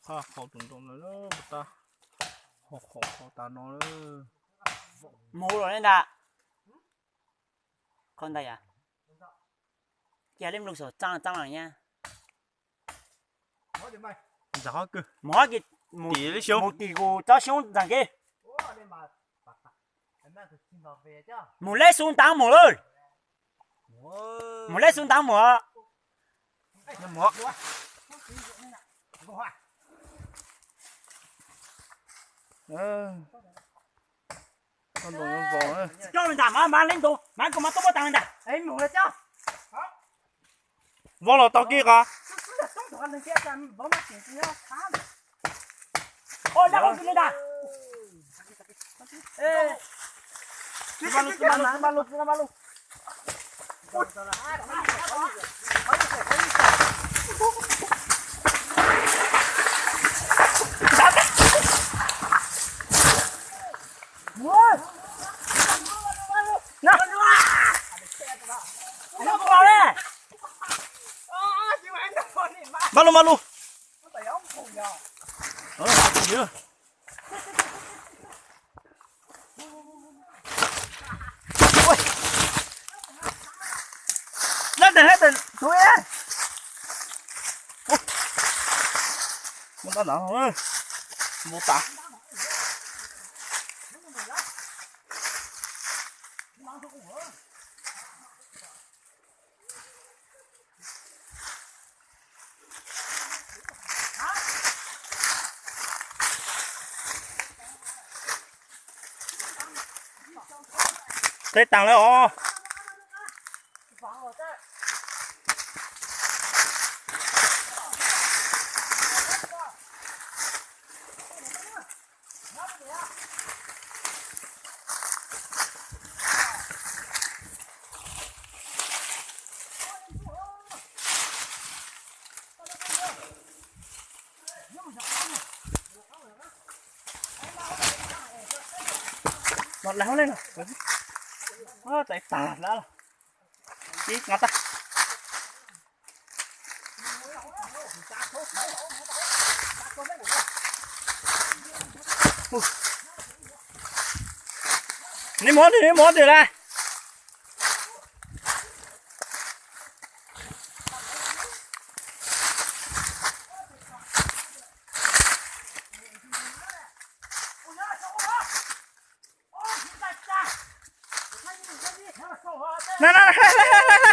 Qhov qhaum tus nroo lawm, puas tas, qhov qhaum qhov tas no lawm. Mus lawm li ntag. Qhov ntawd yom. Cia li mlug saum txaj txaj nyab. Ntxim qhov kawg. Mus tim lub xyoob, mus tim kuv tsob xyoob ntxeev kiag. Mus leb xub ntav mus lawm. Mus leb xub ntav mus. Koj ntoo nyob vau. Txij koj li ntag mas, mas li ntawd mas, kuv mas tuaj muab tas li ntag. Vau los tau kiag qhov. Ua, laj hauj li ntag. Npaj lug, npaj lug. Leej twg leej twg tus, muab tab ntawd, muab tas. Teb taag lawm os. Los lawm hauv ne, tais tag lawm. Ib nqa tag. Nej muab twg, nej muab twg lawm? Na, na, na, na, na.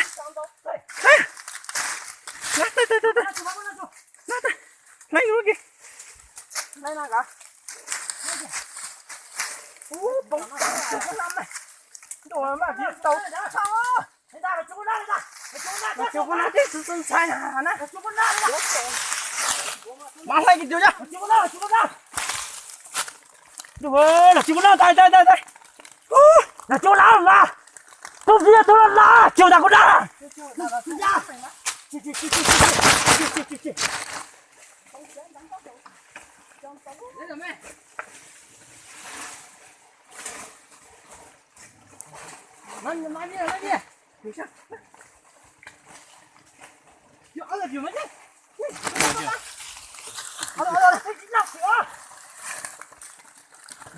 Na, tawm, tawm, tawm, tawm. Na, tawm. Hlais lub kiag. Mas hlais kiag tus na. Los tsis muaj noj, tais, tais, tais, tais. Los tsis muaj noj mas. Tub via tub los los, tsis muaj noj kuv noj.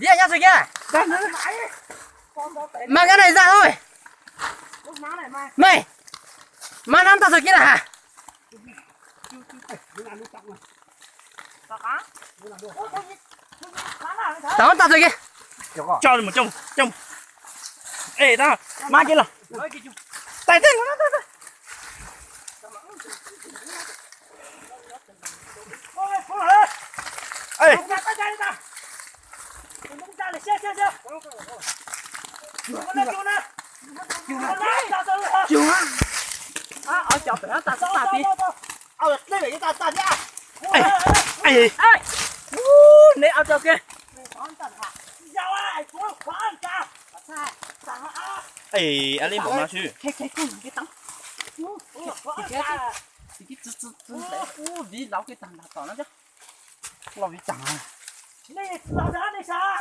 Vias nyob txog kiag. Mas nkaj na zaj ua. Mej, mas nab tag txog kiag na has. Tau tag txog kiag. Coj mus, coj mus, coj mus. Ej, tab, mas kiag los. Tais, tais, tais, tais. Neb au tau kiag. Ej, a li npaum no xwb. Viv laus kiag tag nrho tom no. Los viv tag. Nej tsis los nrad nej sas.